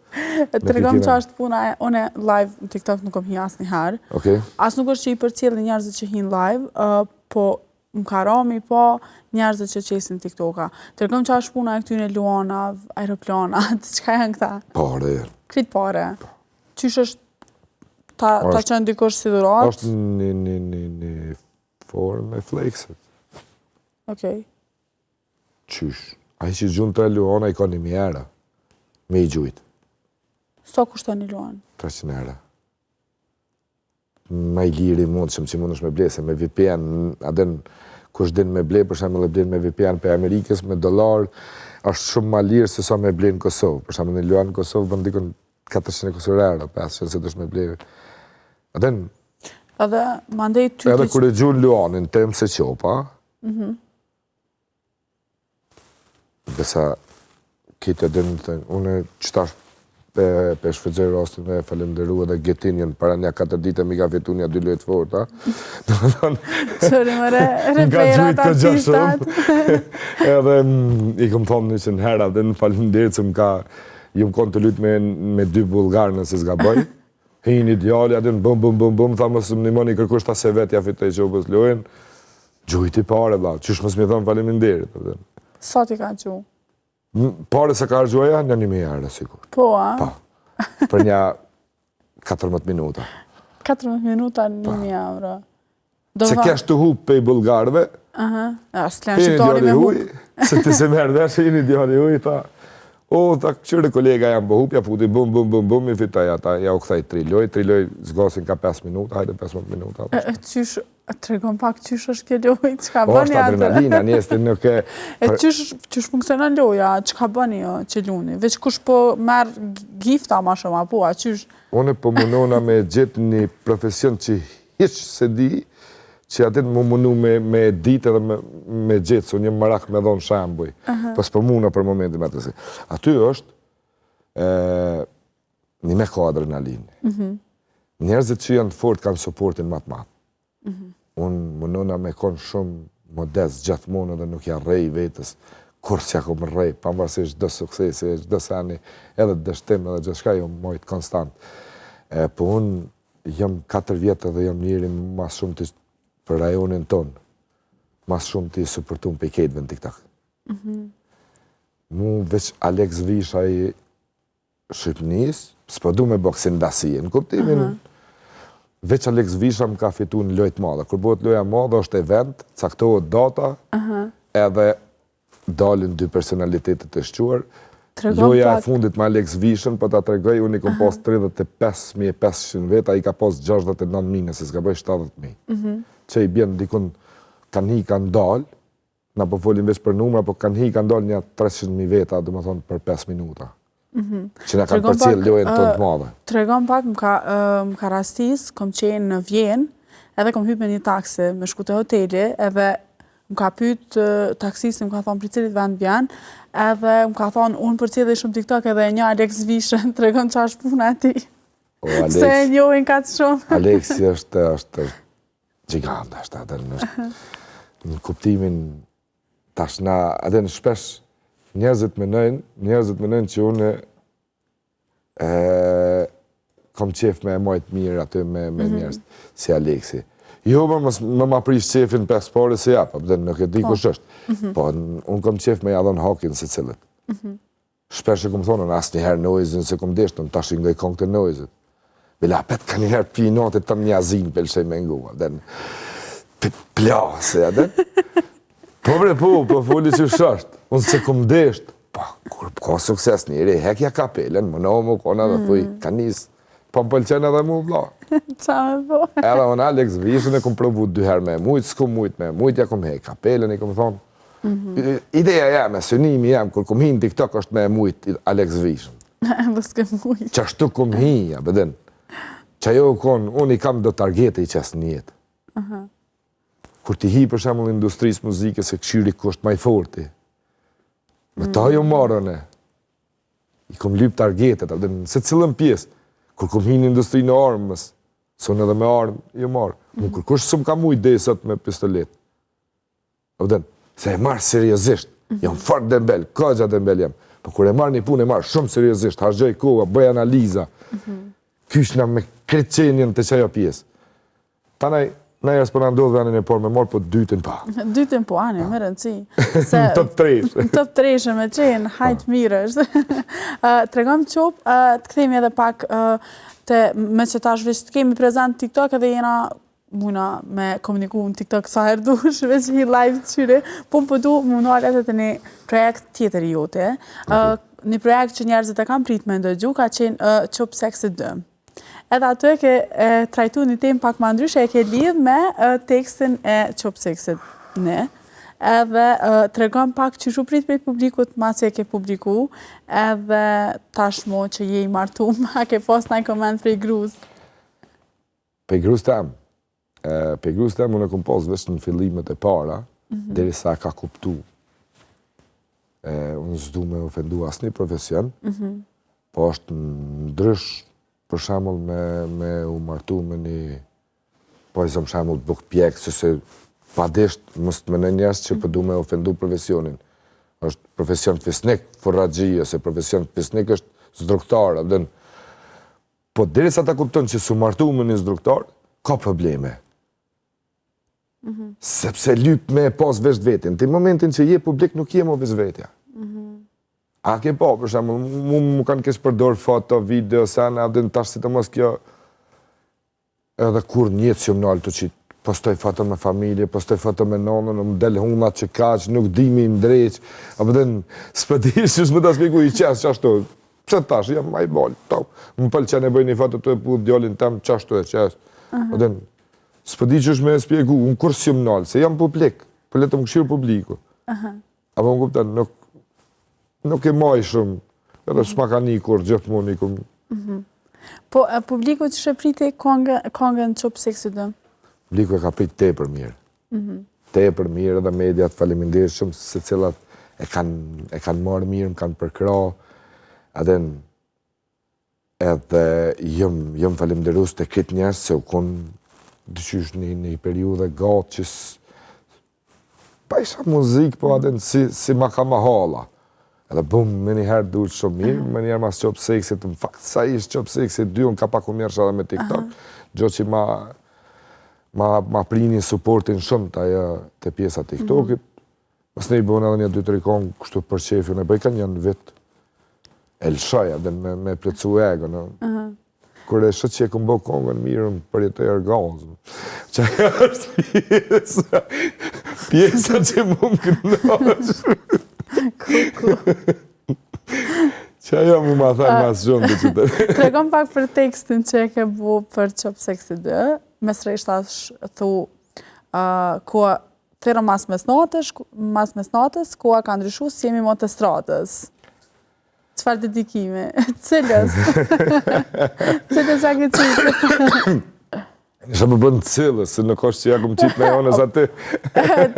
Tregom që është puna e, une live në TikTok nuk kom hi asnjëherë. Okej. As nuk është që i përcjelli njerëzit që hinë live, po Më ka ra mi pa njerëzit që qesin TikToka. Tregom qa është puna e këtyne luanav, aeroplanat, çka janë këta? Pare. Krejt pare. Po. Qysh është ta, ta qenë dikush si dhuratë? është një, një, një, një formë e flexit. Okej. Qysh? Ai që gjun tre luana i ka një mijë euro. Me i gjujt. Sa kushton një luan? 300 euro. Ma i liri mundshëm që mundesh me ble, se me VPN, a din, kush din me ble, për shembull e blen me VPN prej Amerikës, me dollar, është shumë ma lirë se sa me ble në Kosovë. Për shembull, një luan në Kosovë bën dikun 400 e kusur euro, 500 se dush me ble. A din, Edhe mandej ty Edhe kur e gjun luanin, tem se Çopa, mm Besa, këtë e din, të, unë që tash Pe shfrytëzoj rastin me falënderu edhe Getinjën, para nja 4 dite mi ka fitu nja dy lojë të forta. Qëri më re, reperat artistat. Edhe mm, i kom thonë një që në hera dhe në faleminderit se më ka, jom konë tu lujt me, me dy bullgarë nëse s'gaboj. Hini djali, aty në bum, bum, bum, bum, tha mos më nimoni kërkush tha se vetë ja fitoj që lojën. Gjujti pare, vlla, qysh mos me i thonë faleminderit. Sa ti ka gju? Pare sa ka harxhu aja, një 1.000 euro, sikur. Po, a? Po. Për një 14 minuta. 14 minuta, 1.000 euro. Se kesh tu hup pej bullgarëve. Aha, a, s'len shqiptari me hup. Se ti se merr vesh, hini djali huj, tha, o, tha, kqyre kolega jam po hup, ja futi, bum, bum, bum, bum, i fitoj ata, ja u kthej tri loj, tri loj zgasin ka 5 minuta, hajde 15 minuta. E, qysh, Tregon pak qysh është kjo lojë, çka bëni atë? Është adrenalina, njerëzit nuk e... E qysh, qysh funksionon loja, çka bëni jo, që luni? Veç kush po merr gifta ma shumë, apo, a qysh? Unë po munona me gjetë një profesion që hiç s'e di, që atë më munu me, me ditë edhe me, me gjetë, se unë jam marak me dhonë shembuj. Po s'po muna për momentin me atë si. Aty është, e, një me ka adrenalinë. Mhm. Njerëzit që janë të fort kanë suportin ma të madh. Mhm. Unë munona me konë shumë modest gjithmonë edhe nuk ja rrej vetës, kurrë s'ja kom rrej, pavarësisht çdo suksesi, çdo seni, edhe dështim edhe gjithçka jom majt konstant. E, po unë jam 4 vjet edhe jam njeri ma shumë të për rajonin tonë, ma shumë të suportum prej krejtve në TikTok. Mm Mu veç Alex Visha i Shqipnisë, s'po du me bo ksi ndasie, në kuptimin, veç Alex Visha më ka fitu në lojë të madhe. Kur bëhet loja madhe, është event, caktohet data, edhe dalin dy personalitetet e shquar. Loja e fundit me Alex Vishën, po ta tregoj, unë i kom pas 35.500 veta, ai ka pas 69.000, nëse s'gaboj 70.000. Mhm. Që i bjen dikun kanë hi kanë dalë, Na po folim veç për numra, po kanë hi kanë dalë një 300.000 veta, domethonë për 5 minuta. Mhm. Që na kanë përcjellë lojën tonë të madhe. Tregon pak, më ka, më ka rastis, kom qenë në Vjenë, edhe kom hypë me një taksi, me shku te hoteli, edhe më ka pyet taksisti, më ka thonë prej cilit vend vjen, edhe më ka thonë unë përcjelli shumë TikTok edhe e njoh Alex Vishën, tregon ça është puna e tij. O, Alex, Se e njohin kaq shumë. Alexi është, është, është Gjigant është atë në, në kuptimin tash na atë në shpesh njerëzit menojnë, njerëzit menojnë që unë e kom qef me e majt mirë aty me, me mhm. njerëz, si Aleksi. Jo, më, mos, më ma prish qefin pesë pare se ja, po, dhe nuk e di po. kush është. Mhm. Po, unë kom qef me ja dhënë hakin secilit. Mm Shpesh e kom thonë, unë asnjëherë Noizyn s'e kom deshtë, unë tash i ngoj kongët e Noizit. Bile apet ka njëherë pi natit të njazin pëlqej me ngu, a din. Plase, a din. Po bre, po, po foli që është, unë s'e kom deshtë. Po, kur ka sukses njeri, hekja kapelen, më në më kona dhe thuj, mm. ka nis, po më pëlqen edhe mu, vla. Qa me po? Edhe unë Alex Vishën e kom provu dy herë me mujtë, s'kom mujtë me mujtë, ja kom hek kapelen, i kom thonë, Mhm. Ideja jeme, synimi jem, kur kom hi në TikTok është me e mujt Alex Vishën. Edhe s'ke mujt. Qashtu kom hi, ja, bedin. Që ajo u konë, unë i kam do targete i qes në jetë. Kur ti hi për shembull industrisë muzikës e kqyri kush është ma i forti. Me ta jo marrën e. I kom lyp targetet, a në secilën pjesë. Kur kom hi në industrinë e armës, se unë edhe me armë jo marrë. Mu mhm. kërkush s'më ka mujt deri sot me pistolet. A kupton, se e marr seriozisht. Mhm. Jam fort dembel, kogja dembel jam. Po kur e marr një punë e marr shumë seriozisht, harxhoj kohë, bëj analiza. Mm -hmm. Kyçna me krejt qenien te qajo pjesë. Tanaj, na njerëz po na ndodh vendin e parë me marr, po dytin pa. Dytin po, ani, me rëndësi. Se, top tresh. Top tresh me qenë, hajt po. mirë është. Tregom Çop, të kthehemi edhe pak te, me që tash veç të kemi prezent TikTok edhe jena muna me komuniku në TikTok sa herë dush, veç hi live të qyri, po më po du m'u nalë edhe te një projekt tjetër i jote. Një projekt që njerëzit e kanë prit me ndëgju, ka qenë Çop Seksi 2. Edhe aty e ke trajtu një temë pak ma ndryshe, e ke lidh me tekstin e Çop Seksit një. Edhe tregon pak qysh u prit prej publikut masi e ke publiku, edhe tashmo që je i martum, a ke pas naj koment prej grus? Pej grus tem, pej grus tem unë e kom pas veç në fillimet e para, mm -hmm. derisa ka kuptu. E, unë s'du me ofendu asnjë profesion, mm -hmm. Po është ndrysh, për shembull me me u martu me një po e zëmë shembull bukëpjekës, se pa desht mos të menojnë njerëz që po du me ofendu profesionin. Është profesion fisnik, furraxhi, ose profesion fisnik është zdruktar, a din. Po derisa ta kupton që s'u martu me një zdruktar, ka probleme. Mhm. Sepse lyp me pas veç vetin. Ti momentin që je publik nuk je mo veç vetja. Mhm. A ke pa, për shembull, mu më kanë keqpërdor foto, video, sene, a din tash sidomos kjo, edhe kurrë n'jetë s'jom nalë të qitë, postoj foto me familje, postoj foto me nonën, më del huna që kaq, nuk di me i ndreq, a po din, s'po di qysh me ta spjegu i qes qashtu, pse tash, jam ma i bolë, top, më pëlqen e bëj një foto tu e puth djalin tem, qashtu e qes, a din, s'po di qysh me e spjegu, unë kurrë s'jom nalë, se jam publik, po le të më kqyrë publiku. A po më kupton, nuk, nuk e maj shumë, edhe s'ma ka ni kurrë, gjithmonë i kum... Mhm. Po, e publiku qysh e priti kongën Qop Seksi 2? Publiku e ka prit tepër mirë. Mhm. Tepër mirë edhe mediat, faleminderit shumë, se cilat e kanë e kanë marrë mirë, më kanë përkrah, edhe Edhe jom, jom falemnderus te krejt njerëz se u kon diqysh një, një periudhë e gatë që s'bajsha muzikë, po adin si, si ma ka mahalla. Edhe bum, menjëherë dul shumë mirë, menjëherë mas Qop Seksit, në fakt sa ish Qop Seksi, dy unë ka pak u merrsha edhe me TikTok, gjo që ma, ma, ma prini suportin shumë te ajo te pjesa TikTokit, Masnej bënë edhe një dy tri kongë kështu për qefin e bëj ka një në vit. E lëshoj edhe me, me plotësu ego, no? Kur e shoh që e kom bo kongën mirë, më përjetoj orgazm. Që ajo është pjesa, pjesa që mu më kënaq. Kuku. Që ajo mu ma thanë mas shumë të që të... Tregom pak për tekstin që e ke bu për Qop Seksi 2, mes rreshtash thu, uh, ku Thirrëm mas mesnatës, mas mesnatës, koha ka ndryshu, s'jemi mo të stratës. Çfarë dedikimi? Cilës? Cilës ja ke qitë? Nisha më bën cilës, se nuk është që ja kum qitë me jonës aty.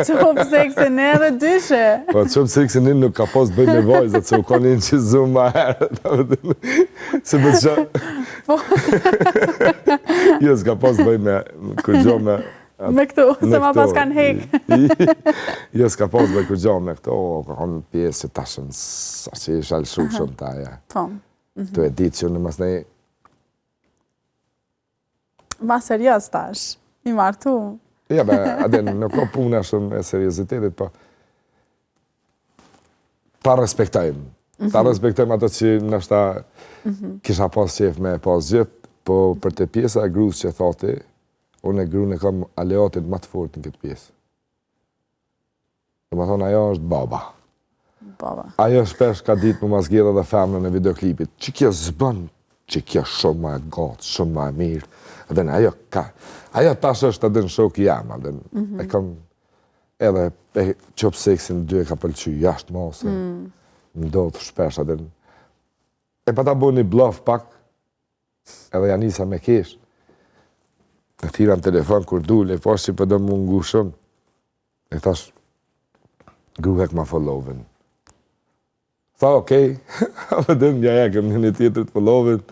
Qop Seksi një edhe dyshe. Po, Qop Seksi një nuk ka pas të bëj me vajzat, se u ka një që zumë ma herë. Se për që... Po. Jo, s'ka pas të bëj me kurgjo me... Me këto, se ma pas kanë hek. Jo, s'ka pas me kurgjo me këto, ka konë pjesë që tashën, sa që isha lëshu shumë ta, ja. Po. Tu e ditë që në mas nej... Ma serioz tash, i martu. Ja, be, adin, nuk ka puna shumë e seriozitetit, po... Ta respektojmë. Ta mhm. respektojmë ato që ndoshta mhm. kisha pas qef me pas gjithë, po për te pjesa e grus që thati, Unë e grun e kam aleatin ma të fort në këtë pjesë. Domethonë, ajo është baba. Baba. Ajo shpesh ka ditë me ma zgjedh edhe femrën e videoklipit. Që kjo s'bën, që kjo shumë ma e gatë, shumë ma e mirë. Edhe në ajo ka, ajo tash është edhe në shoki jam, edhe mm -hmm. e kam edhe e Qop Seksin dy e ka pëlqy jashtë mase, mm. ndodhë shpesh edhe e pata bo një bluff pak, Edhe ja nisa me kesh. E thirra në telefon kur dul, e pash që po do mu ngu shumë. E thash, gru hekma followin. Tha, okej, a më dhe ja hekëm një një tjetrit followin.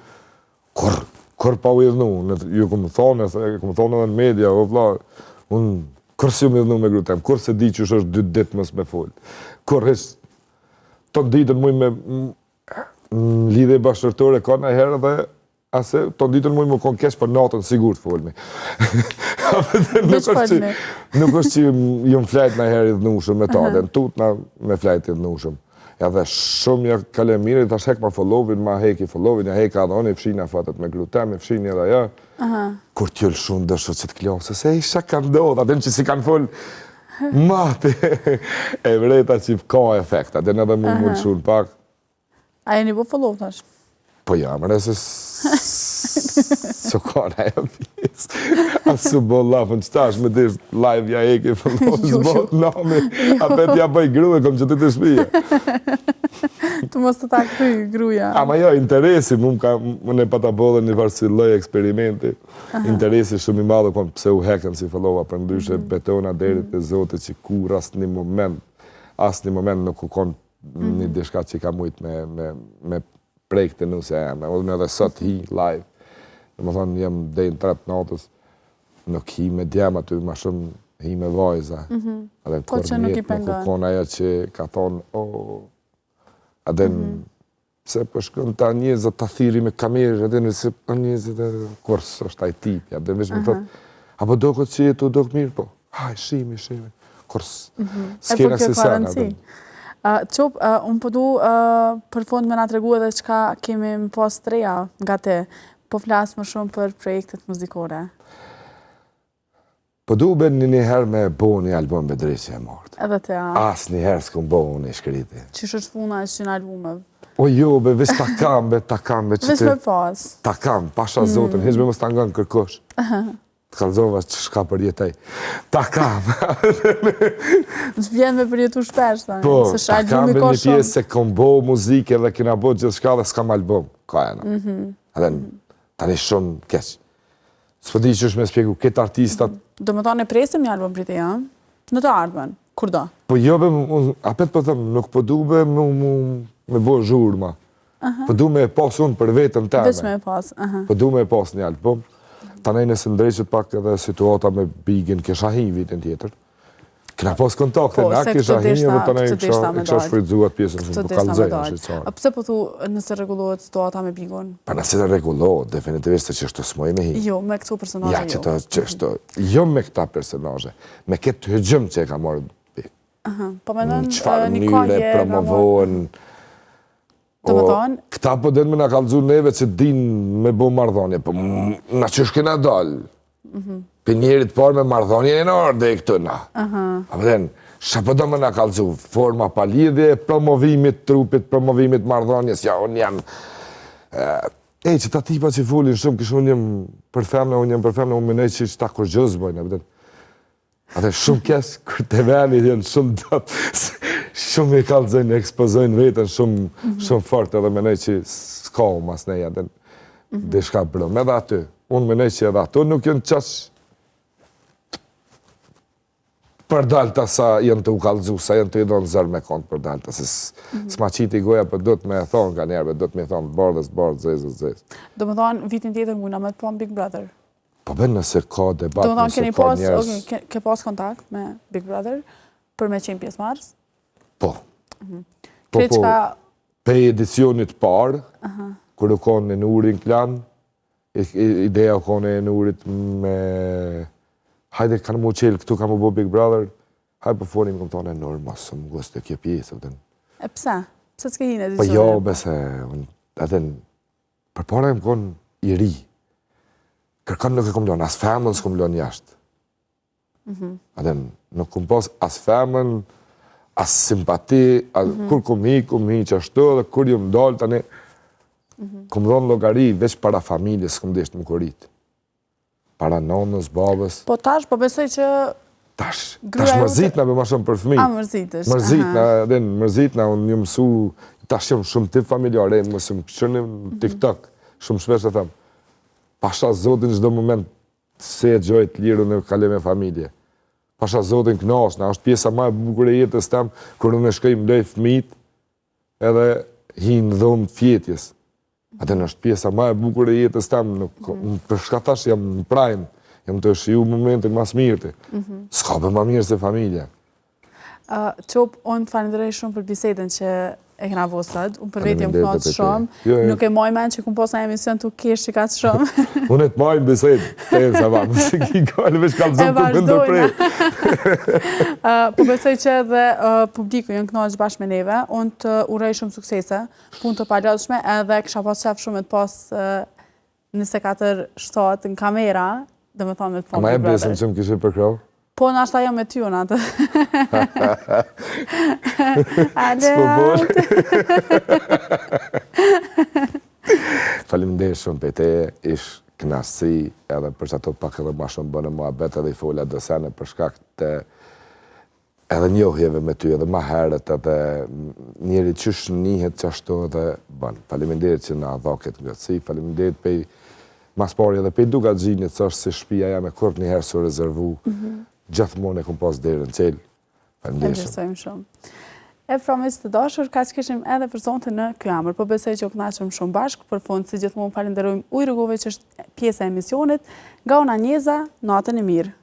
Kur, kur pa u idhnu, në, ju kum thonë, e kum thonë edhe në media, o vlla, unë kurr s'jum idhnu me gru tem, kurr s'e di qysh është dy ditë mos me folë. Kurr hiç, të ditën muj me, Në lidhje bashkëshortore ka najherë dhe ase tonë ditën muj me konë keq, për natën sigurt folmi. nuk është që, nuk është që jam flajt najherë idhnushëm me ta, dhe në tutna me flajt idhnushëm. Edhe shumë ja kale mirë, i thash hekma followin, ma heki followin, ja heka edhe unë, i fshina fotot me gru tem, i fshini edhe ajo. Kur t'jëllë shumë dëshë që të klosë, se isha ka ndodhë, atë që si kanë folë, Mate, e vrejta që ka efekt, atë edhe mu më lëshun pak. A jeni bo follow tash? Po ja, më se s'u ka në ajo pjesë. A s'u bo lafën që tash, me dish live ja heki follow, s'bo të nami, a pet ja bëj grue, kom që të të shpije. Të mos të ta kry, gruja. Ama jo, interesi, mu më ka, më ne pata bo dhe një farë si lloj eksperimenti. Interesi shumë i madh, po pse u hekën si followa, përndryshe mm -hmm. betona deri te Zoti që kur asnjë moment, asnjë moment nuk u kon mm -hmm. një diçka që ka mujt me, me, me. Prek te nusja jeme, unë edhe sot hi live, domethonë jam deri në 3 të natës, nuk hi me djem aty, ma shumë hi me vajza. Mhm. Edhe po kur nuk i pengon. Nuk u konë ajo që ka thonë, o, a din, mm -hmm. pse po shkon ta njerëzit ta thirri me kamerë, a din, se po njerëzit e kurrë s'është ai tipi, a din, veç më thotë, a po doket që jetu dok mirë, po, haj, shimi, shimi, kurrë, mm -hmm. s'kena si sen, a din. Çop, unë po du për fund me na tregu edhe çka kemi me pas të reja nga ti. Po flas më shumë për projektet muzikore. Po du be një një herë me bo një album me dreqi e martë. Edhe te a. As një herë s'kum bo unë i shkreti. Qysh është puna e qyne albumeve? O jo, be, veç ta kam, be, ta kam, be, që Veç me pas. Ta kam, pasha mm. zotën, hiç be mos ta ngon kërkush. Të kallzova çka përjetoj. Ta kam. Të vjen me përjetu shpesh, tani. Po, ta kam be një pjesë se kom bo muzikë edhe kena bo gjithçka dhe s'kam album. Ka e në. Mhm. Edhe tani shumë keq. S'po di qysh me spjegu, këtë artistat... Domethonë e presim një album prej teje, a? Në të ardhmen, kur do? Po jo be, apet po them, nuk po du be me, me, me bo zhurma. Po du me e pas unë për vetën teme. Veç me e pas, aha. Po du me e pas një album. Tani nëse ndreqet pak edhe situata me Bigin, kisha hi vitin tjetër. Kena pas kontakte, po, na kisha hi edhe tani e kisha, e kisha shfrytëzu atë pjesën që po kallzoj, është qartë. A pse po thu nëse rregullohet situata me Bigun? Pa nëse rregullohet, definitivisht se qështu s'muj me hi. Jo, me këto personazhe jo. Ja, që të qështu, jo me këta personazhe, me këtë hëgjëm që e ka marrë Big. Po mendon një çfarë mënyre promovohen, Domethonë... Këta po den me na kallzu neve që din me bo marrëdhanie, po na qysh kena dalë. Mhm. Prej njerit parë me marrëdhanie e në ardhe e këtu na. A po den, çka po do me na kallzu, forma pa lidhje, promovimit trupit, promovimit marrëdhanies, ja, unë jam... E, qëta tipa që folin shumë, kështu unë jam për femna, unë jam për femna, unë menoj që qëta kurgjo s'bojnë, a po den. Atë shumë keq, kur të veni janë shumë dëp, shumë i kallzojnë, ekspozojnë veten shumë, mm -hmm. shumë fort edhe menoj që s'ka mas nej, atë mm -hmm. diçka brëm. Edhe aty, unë menoj që edhe ato nuk janë qaq përdalta sa janë tu u kallzu, sa janë tu i dhonë zor me konë përdalta, se mm -hmm. s'ma qiti goja, për po do të me e thonë ka njerëve, do të me thonë bardhës, bardhë, zezës, zezë. Domethonë, vitin tjetër mujna me të pa Big Brother. Po be nëse ka debat, nëse ka njerëz... Ke pas kontakt me Big Brother për me qenë pjesëmarrës? Po. Mhm. Po, po. Pej edicionit parë, kur u konë Enuri n'Klan, ideja u konë e Enurit me... Hajde, kanë mu qelë, këtu ka mu bo Big Brother, hajde po folim, kom thonë, Enur, mos më gusto kjo pjesë, E pse? Pse s'ke hi në edicionin? Po jo, be se, edhe Përpara jam konë i ri. Kërkon nuk e kom lënë, as femën s'kom lënë jashtë. Mm -hmm. Edhe nuk kom pas as femën, as simpati, as, mm -hmm. kur kom hi, kom hi qashtu, dhe kur jom dalë, tani, mm -hmm. kom dhonë llogari, veç para familjes, s'kom deshtë me korit. Para nonës, babës. Po tash, po besoj që... Tash, tash mërzitna be ma shumë për fëmijë. A, mërzitesh. Mërzitna, edhe mërzitna, unë jam mësu, tash jam shumë tip familjar, e mos më kqyrni në mhm. TikTok, shumë shpesh e them. Pasha Zotin çdo moment se e gjoj të lirë unë kaloj me familje. Pasha Zotin knaqna, është pjesa ma e bukur e jetës tem, kur unë shkoj mloj fëmijët, edhe hi në dhomë të fjetjes. Atë është pjesa ma e bukur e jetës tem, nuk, mm -hmm. për shka tash jam në prime, jam tu shiju momentin ma s'mirti. Mm -hmm. S'ka be ma mirë se familja. Uh, Çop, unë të falenderoj shumë për bisedën që e kena bo sot. Unë për vete jam knaqë shumë. Jo, jo. Nuk e maj men që kum pas në emision tu kesh që kaq shumë. Unë e të maj në bisedë, të e sa ba, se ki gale, veç kallzon të më ndërprej. Po besoj që edhe publiku janë knaqë bashkë me neve. Unë të uroj shumë suksese punë të palodhshme edhe kisha pas qef shumë me të pas 24-7 në kamera, domethonë me të pa. Ma e besën që më kishe përkrah? Po, nashta jo me ty unë atë. Ale, S'po bol. Faleminderit shumë për te, ish knaqësi edhe për që ato pak edhe ma shumë bënë muhabet edhe i fola do sene për shkak të edhe njohjeve me ty edhe ma herët edhe njeri qysh nihet qashtu edhe bën. Faleminderit që na dha këtë ngrohtësi, faleminderit pej mas pari edhe pej Dukagjinit, se është si shtëpia jeme kurrë njëherë s'u rezervu. Mm -hmm. Gjithmonë e kom pas derën çel. Faleminderit shumë. shumë. E pra miq të dashur, kaq kishim edhe për sonte në Ky Emër. Po besoj që u kënaqëm shumë bashkë. Për fund, si gjithmonë falenderojmë Ujë Rugove që është pjesë e emisionit. Nga unë Anjeza, natën e mirë.